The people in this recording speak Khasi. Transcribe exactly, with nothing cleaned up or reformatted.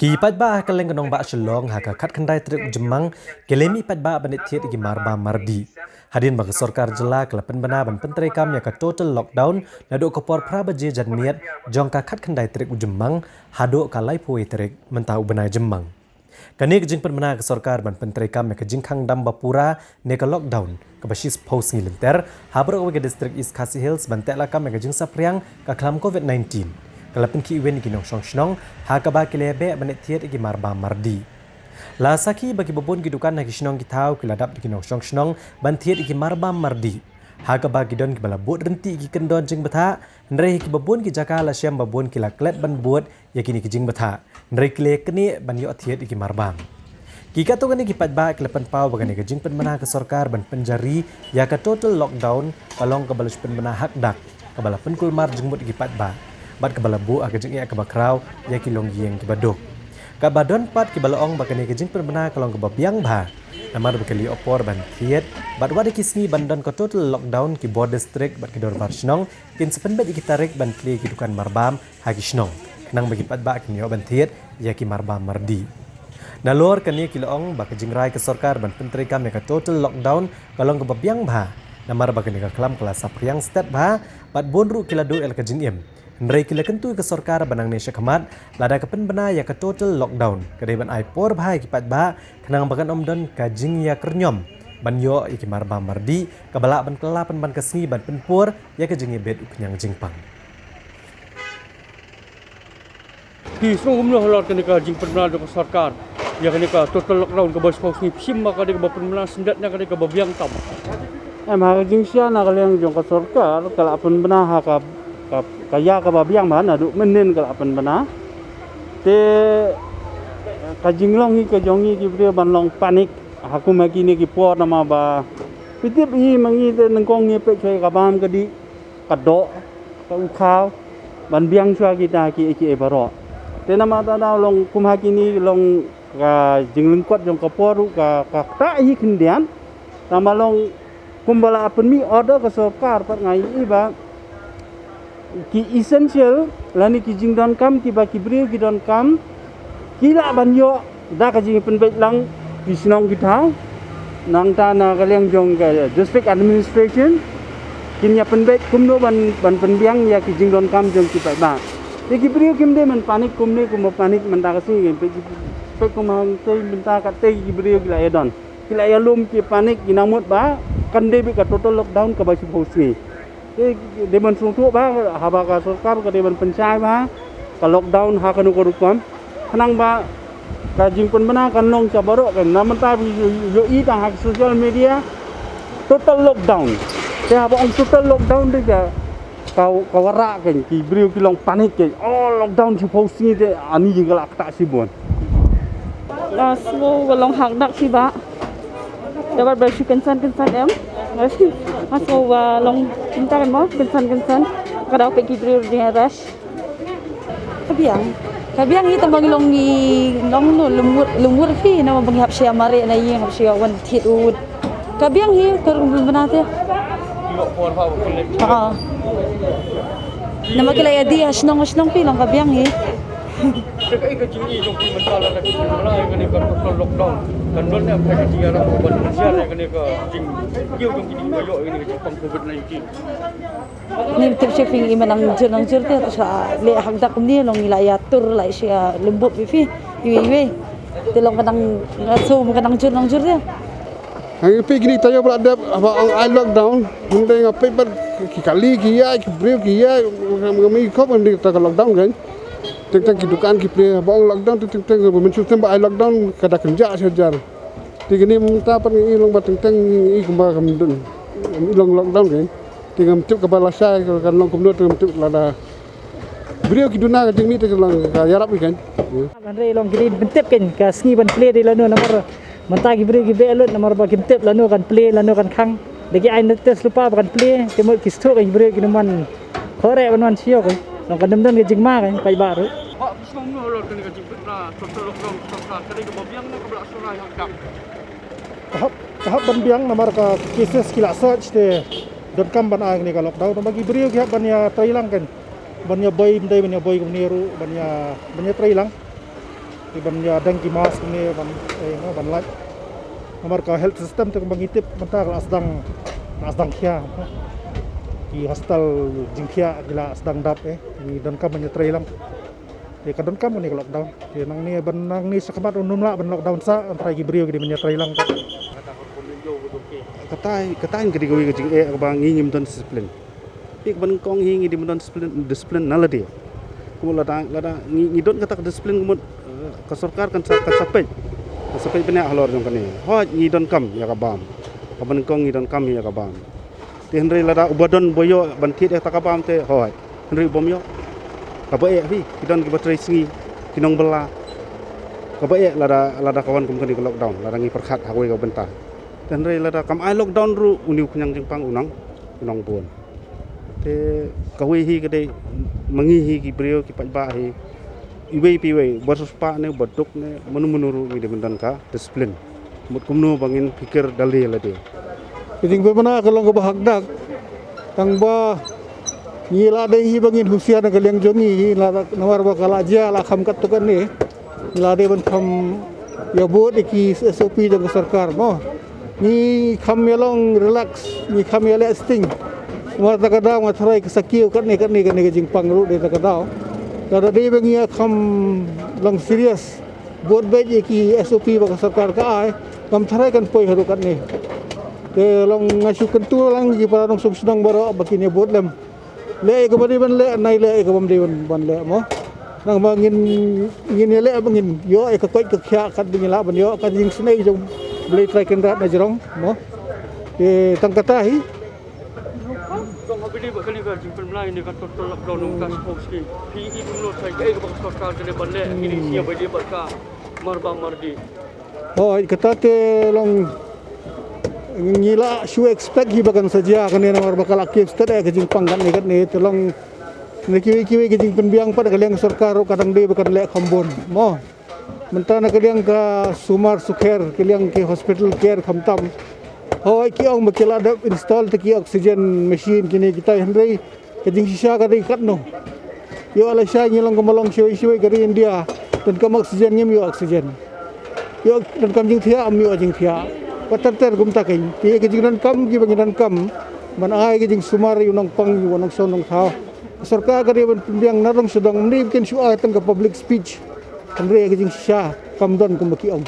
Ki paidbah ha kylleng ka nongbah Shillong ha ka khatkhyndai tarik u Jymmang ki la mih paidbah ban thied ïa ki marbam mardih. Hadien ba ka sorkar jylla ka la pynbna ban pyntreikam ïa ka total lockdown naduh ka por phra baje janmiet jong ka khatkhyndai tarik u Jymmang haduh ka laiphew tarik mynta u bnai Jymmang. Kane ka jingpynbna ka sorkar ban pyntreikam ïa ka jingkhang dam ba pura ne ka lockdown kaba shiphew sngi lynter ha baroh kawei ka district East Khasi Hills ban teh lakam ïa ka jingsaphriang ka khlam covid nineteen, ka la pynkhih win ïa ki nongshong shnong ha kaba ki la beh ban thied ïa ki marbam mardih. La sakhi ba kiba bun ki dukan ha ki shnong ki thaw ki la dap da ki nongshong shnong ban thied ïa ki marbam mardih, ha kaba ki don kiba la bud ryntih ïa ki kyndon jingbthah, hynrei ha kiba bun ki jaka la shem ba bun ki la klet ban bud ïa kine ki jingbthah, hynrei ki la knieh ban ïoh thied ïa ki marbam. Ki katto katne ki paidbah ki la pynpaw ba kane ka jingpynbna ka sorkar ban pynjari ïa ka total lockdown ka long kaba la shu pynbna hakdak, kaba la pynkulmar jingmut ïa ki paidbah bad kaba la buh ha ka jingeh kaba khraw ïa ki longïing kiba duk. Katba don pat kiba la ong ba kane ka jingpynbna ka long kaba biang bha, namar ba ka la ïoh por ban thied bad wat ïa ki sngi ban don ka total lockdown ki bor district bad ki dorbar shnong kin sa pynbeit ïa ki tarik ban plie ïa ki dukan marbam ha ki shnong, khnang ba ki paidbah kin ïoh ban thied ïa ki marbam mardih. Nalor kane ki la ong ba ka jingrai ka sorkar ban pyntreikam ïa ka total lockdown ka long kaba biang bha, namar ba kane ka khlam ka la saphriang stet bha bad bun ruh ki la duh ïa la ka jingim. Hynrei ki la kyntu ïa ka sorkar ba nangne shakhmat lada ka pynbna ïa ka total lockdown ka dei ban ai por bha ïa ki paidbah, khnang ba kan ym don ka jingïakyrñiom ban ïoh ïa ki marbam mardih kaba lah ban kylla pynban ka sngi ban pynpur ïa ka jingïabit u khñiang jingpang. Phi sngew kumno halor kane ka jingpynbna jong ka sorkar ïa kane ka total lockdown kaba shiphew sngi? Phi shim ba ka dei kaba pynbna syndet ne ka dei kaba biang tam? Em, ha ka jingshisha na ka liang jong ka sorkar ka la pynbna ha ka, ka, ka ïa kaba biang bha, naduh mynnin ka la pynbna. Te ka jinglong hi ka jong ngi ki briew ban long panic ha kum ha kine ki por, namar ba phi tip hi ma ngi te nyngkong ngi peit shuwa ka bam ka dih, ka doh, ka ukhaw, ban biang shuwa kita kiei kiei baroh. Te namar ta da long kum ha kine long ka jinglyngkot jong ka por ruh ka, ka ktah hi khyndiat. Tang ba long kumba la pynmih order ka sorkar pat nga ïohi ba ki essential lane ki jingdonkam kiba ki briew ki donkam ki lah ban ïoh da ka jingpynbeit lang ki shnong ki thaw. Nangta na ka liang jong ka district administration kin ïa pynbeit kumno ban, ban pynbiang ïa ki jingdonkam jong ki paidbah. Te ki briew kim dei ban panic kumne, kumba panic mynta ka sngi, peit, peit kumba hangtei mynta katei ki briew ki la ïa don, ki la ïa lum, ki panic, ki nang mut ba kan dei beit ka total lockdown kaba shiphew sngi. Te dei ban sngewthuh ba haba ka sorkar ka dei ban pynshai ba ka lockdown ha kano ka rukom, khnang ba ka jingpynbna kan long sha baroh kan. Na mynta phi ïohi tang ha social media total lockdown. Te haba ong total lockdown te ka, ka, ka wanrah kan, ki briew ki long panic kan. Oh, lockdown shiphew sngi te ani ka la ktah shibun. Nga sngew ba long hakdak hi ba. Da bar ba shu kynsan kynsan em. Nga sngew ba long kynsan mo, kynsan kynsan. Ka dei peit ki briew ruh rush. Ka biang. Ka biang hi tang ba ngi long ngi long no lum wut, lum wut phi, namar ba ngi hap sha mareh na ïing, hap sha wan thied wut. Ka biang hi ka ruh bna te. Ha. Namar ki la ïa die ha shnong ha shnong phi, long ka biang hi. Te kaei ka jingïohi jong phi mynta lada ki pynbna ïa kane ka total lockdown, kan don ne em ka jingïarap ban pynshai ïa kane ka jingkiew jong ki, jingïoh ïa kane ka jingpang covid nineteen? Ngim tip shuh phi, ngi ma nang jur nang jur te, te sha leh hakdak kumne long ngi la ïa tur la sha lum bup ïa phi iwei iwei. Te long ka nang, nga sngew ka nang jur nang jur te. Ngi peit kine taïew ba la dep haba ong ai lockdown, mynta nga peit bad ki kali ki ïaid, ki briew ki ïaid, ngam i khop ngi ta ka lockdown kan. Teng teng ki dukan ki plie haba ong lockdown, teng teng ba mynshuwa teng ba ai lockdown ka da kynjah sha jar. Te kine mynta pat ngi i long ba teng teng ngi i kumba kam dun, i long lockdown kan. Te ngam tip kaba lashai kan long kumno, te ngam tip lada briew ki duna ka jingmih te ka long ka ïarap ïa kan. Hynrei long ki dei ban tip kan ka sngi ban plie dei lano, namar mynta ki briew ki beh lut namar ba kim tip lano kan plie lano kan khang. Da ki ai notice lypa ba kan plie, te mut ki sngewthuh kan ki briew kin ym wan khohreh ban wan sha ïew kan. Long kan ym don ka jingma kan paidbah ruh. Ba phi sngew kumno halor kane ka jingpynbna total lockdown ka sorkar, ka dei kaba biang ne kaba la shu rai hakdak? Ka hap, ka hap ban biang namar ka cases ki la sah te donkam ban ai kane ka lockdown, namar ki briew ki hap ban ïa trei lang kan. Ban ïa boi, ym dei ban ïa boi kumne ruh, ban ïa, ban ïa trei lang. Ban ïa dang ki mask ne ban, eh, no, ban lait. Namar ka health system te kumba ngi tip mynta ka la sdang, la sdang khia. Ki hospital jingkhia ki la sdang dap, eh. Ngi donkam ban ïatrei lang. Te ka donkam kane ka lockdown. Te nangne ban, nangne shakhmat un ym lah ban lockdown sa, hynrei ki briew ki dei ban ïatrei lang. Katai, katai ka dei kawei ka jingeh kaba ngi ngim don discipline. Phi, ka ban kong hi ngi dei ban don discipline, discipline na lade. Kumno lada, lada ngi, ngi don kata ka discipline kumno, eh, ka sorkar kan sa, kan sa peit. Kan sa peit bniah halor jong kane. Hooid, ngi donkam ïa ka bam. Ka ban kong ngi donkam ïa ka bam. Te hynrei lada uba don ba ïoh ban thied ïa kata ka bam te, hooid. Hynrei u bym ïoh. Kaba eh phi, ki don kiba trei sngi, ki nongbylla. Kaba eh lada, lada ka wan kum kane ka lockdown, lada ngi pyrkhat ha kawei ka bynta. Te hynrei lada kam ai lockdown ruh, une u khñiang jingpang u nang, u nang bun. Te kawei hi ka dei, ma ngi hi ki briew ki paidbah hi. Iwei pa iwei, ba riewspah ne, ba duk ne, mano mano ruh ngi dei ban don ka discipline. Mut kumno ba ngin phikir da lade lade. Ka jingpynbna ka long kaba hakdak. Tang ba ngi la dei hi ba ngin husiar na ka liang jong ngi hi, la, namar ba ka la jia la kham katto katne. Ngi la dei ban kham ïa bud ïa ki S O P jong ka sorkar mo. Ngi kham ïa long relax, ngi kham ïa leh sting. Namar kata ka daw nga tharai ka sa kiew katne katne katne ka jingpang ruh dei kata ka daw. Lada dei ba ngi ïa kham long serious. Bud beit ïa ki S O P ba ka sorkar ka ai, ngam tharai kan poi haduh katne. Te long nga shu kyntu lang ïa ki para nongshong shnong baroh ba kin ïa bud lem. Leh ïa kaba dei ban leh, nai leh ïa kaba ym dei ban, ban leh mo. Nang ba ngin, ngin ïa leh ba ngin ïoh ïa ka koit ka khiah kat ba ngin lah ban ïoh kat jingsnei jong Blei Trai Kynrad na jrong mo. Te tang kata hi. Jong ka bili ba kali ka jingpynmlai ne ka total lockdown ka smoke screen. Phi i kumno sa kaei kaba ka sorkar ka dei ban leh, kini sia ba dei ba ka mar ba mar di. Hooid, kata te long ngi la shu expect hi ba kan sa jia kane namar ba ka la kiew stet eh ka jingpang katne katne te long na kiwei kiwei ka jingpynbiang pat ka liang sorkar ruh ka dang dei ba kan leh kham bun mo. Mynta na ka liang ka sumar sukher, ka liang ki hospital care khamtam. Hooid ki ong ba ki la dep install te ki oxygen machine kine kita hynrei ka jingshisha ka dei katno. Ïoh lashai ngi long ka malong shawei shawei ka ri India. Donkam oxygen ngim ïoh oxygen. Ïoh donkam jingthiah ngim ïoh jingthiah. Wat ter ter kumta kein. Te ka jingdonkam kiba ngi donkam ban ai ka jingsumar ïa u nongpang ïa u nongshong nongthaw. Sorkar ka dei ban pynbiang na dong sha dong, ym dei ba kin shu ai tang ka public speech. Hynrei ka jingshisha kam don kumba ki ong.